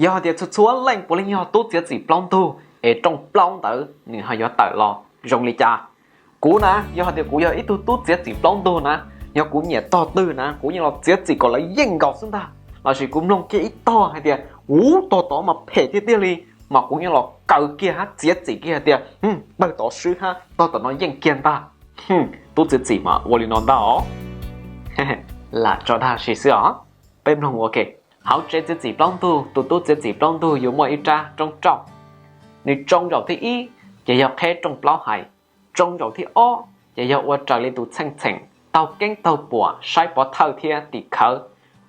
Yog hais tias txhua txhua leej puav leej yog tub txiav txim plaub ntug es rooj plaub ntawd nws ho yuav tawm los zoo li cas? Kuv na, yog hais tias kuv yog ib tug tub txiav txim plaub ntug na, yog kuv nyiam tog twg na kuv yeej los txiav txim kom lawv yeej nkaus xwb ntag. Lossis kuv mloog kiag ib tog hais tias ub tog tod mas phem tiag tiag li, mas kuv yeej los kaw kiag hab txiav txim kiag hais tias tawg tod swb hab tog tom no yeej kiag ntag. Tub txiav txim mas ua li no ntag os. Lam tso dag si xwb os. Peb mloog ua ke. Hauv tsev txiav txim plaub ntug, tus tub txiav txim plaub ntug yuav muaj ib rab roob rauj. Nws tsoo zaum thib ib ces yog qheb rooj plaub hais, tsoo zaum thib ob ces yog ua raws li tus txheej txheem taug keeb taug puam saib pov thawj thiab tim khawv.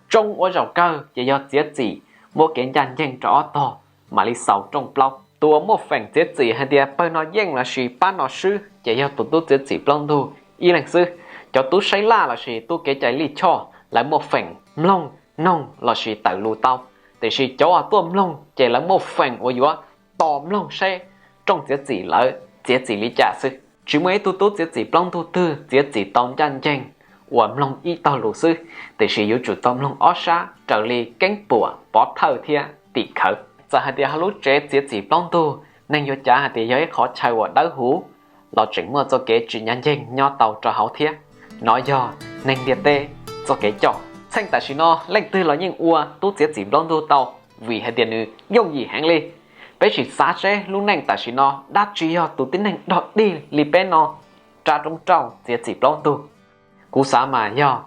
Tsoo ua zaum kawg ces yog txiav txim, muab kev ncaj ncees rau ob tog, mam li xaus rooj plaub. Tus uas muaj feem txiav txim hais tias pawg no yeej lossis pab no swb ces yog tus tub txiav txim plaub ntug ib leeg xwb. Cov tub saib laj lossis tub kev cai lij choj lawv muaj feem mloog, noog lossis tawm lus tau, tiam sis cov uas tuaj mloog ces lawv muaj feem uas yuav tos mloog seb rooj txiav txim lawv txiav txim li cas xwb. Tsis muaj ib tug tub txiav txim plaub ntug twg txiav txim tau ncaj ncees uas mloog ib tog lus xwb, tiam sis yuav tsum tau mloog ob sab raws li keeb puam pov thawj thiab tim khawv. Txawm hais tias hauv lub tsev txiav txim plaub ntug neeg yuav cav hais tias yog ib qhov chaw uas dawb huv los tseem muaj txoj kev tsis ncaj ncees nyob tau rau hauv thiab. Nov yog neeg ntiaj teb txoj kev coj. Txheej tam sim no leej twg los yeej ua tub txiav txim plaub ntug tau, vim hais tias nws yooj yim heev li. Peb sim xav seb lub neej tam sim no dab tsi yog tus tib neeg dog dig li peb no rab roob rauj txiav txim plaub ntug. Kuv xav mas yog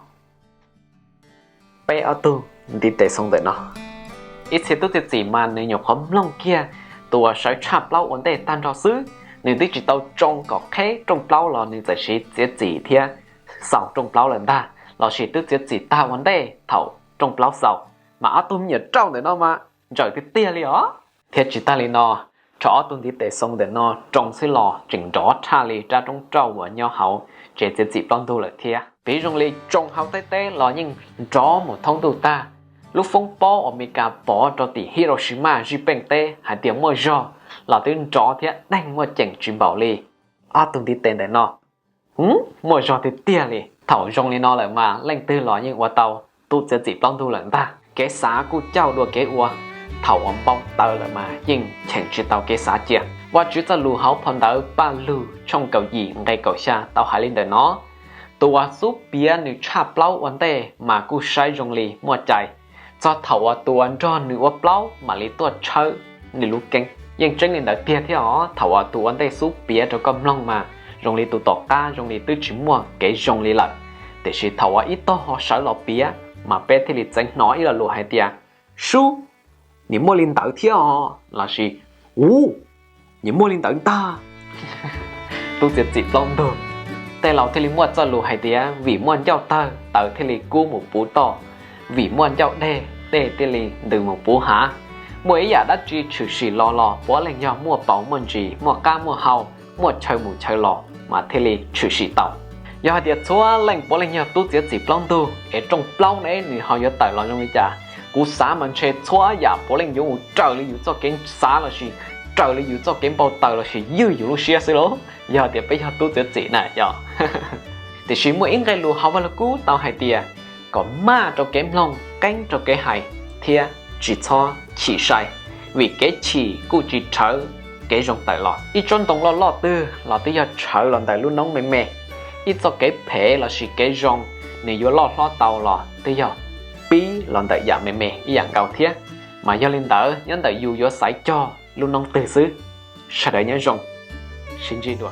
peb ob tug ntiv tes xoo ntawm no. Ib txhia tub txiav txim mas nws nyuam qhuav mloog kiag tus uas sawv tshaj plaub ua ntej tag nrho xwb, nws twb tsis tau tsoo kom qheb rooj plaub los nws txawm siv txiav txim thiab xaus rooj plaub lawm ntag, lossis twb txiav txim tag ua ntej thaum rooj plaub xaus. Mas ob tug me nyuam rauj ntawm no mas ntsawm tiag tiag li os. Thiab tsis tag li no, rho ob tug ntiv tes xoo ntawm no tsoo xwb los tseem nrov tshaj li rab roob rauj uas nyob hauv tsev txiav txim plaub ntug lawm thiab. Piv zoo li tsoo hauv Thaib teb los yeej nrov mus thoob ntuj tag. Lub foob pob uas Amelikas pov rau tim Hiroshima zij peej teb hais tias muaj zog los twb nrov thiab deeg muaj ceem tsis npaum li ob tug ntiv tes ntawm no. Muaj zog tiag tiag li. Thaum zoo li no lawm mas leej twg los yeej ua tau tub txiav txim plaub ntug lawm ntag. Kev xav kuj cauj dua kev ua, thaum uas npau taws lawm mas yeej cheem tsis tau kev xav cia. Vajtswv txoj lus hauv phau ntawv Paj Lug tshooj kaum yim nqe kaum xya tau hais li ntawm no: Tus uas xub piav nws tshaj plaub ua ntej mas kuj saib zoo li muaj cai, txog thaum uas tus uas nrog nws ua plaub mam li tuaj tshawb nws lub keeb. Yeej tseeb li ntawd tiag thiab os. Thaum uas tus ua ntej xub piav rau koj mloog mas zoo li tus tom qab zoo li twb tsis muaj kev zoo li lawm, tiam sis thaum uas ib tog ho sawv los piav mas peb thiaj li txeev hnov ib lo lus hais tias, sub, nim muaj li ntawd thiab os, lossis, u, nim muaj li ntawd ntag. Tub txiav txim plaub ntug. Tej laus thiaj li muaj txoj lus hais tias vim muaj ncauj tawg taws thiaj li kub mus puv toj, vim muaj ncauj deg dej thiaj li ntws mus puv hav. Muaj ib yam dab tsi tshwm sim los los puav leej yog muaj paus muaj ntsis, muaj qab muaj hau, muaj chaw mus chaw los mas thiaj li tshwm sim tau. Yog hais tias txhua leej puav leej yog tub txiav txim plaub ntug es rooj plaub ne nws ho yuav tawm los zoo li cas? Kuv xav mas ntshe txhua yam puav leej yuav mus raws li yus txoj kev xav lossis raws li yus txoj kev npau taws lossis ywj yus lub siab xwb lauj, yog tias peb yog tub txiav txim na yog. Tiam sis muaj ib nqe lus hauv Vaj Lug Kub tau hais tias, kom maj rau kev mloog, qeeb rau kev hais, thiab tsis txhob chim sai, vim kev chim kuj tsis rhawv kev zoo tawm los. Ib tsob ntoo loj loj twg los twb yog tshawv los ntawm lub noob me me. Ib txoj kev phem lossis kev zoo, nws yuav loj hlob tau los twb yog pib los ntawm yam me me ib yam nkaus thiab. Mas yog li ntawd nyob ntawm yus yuav xaiv cog lub noob twg xwb. Sawv daws nyob zoo, sib ntsib dua.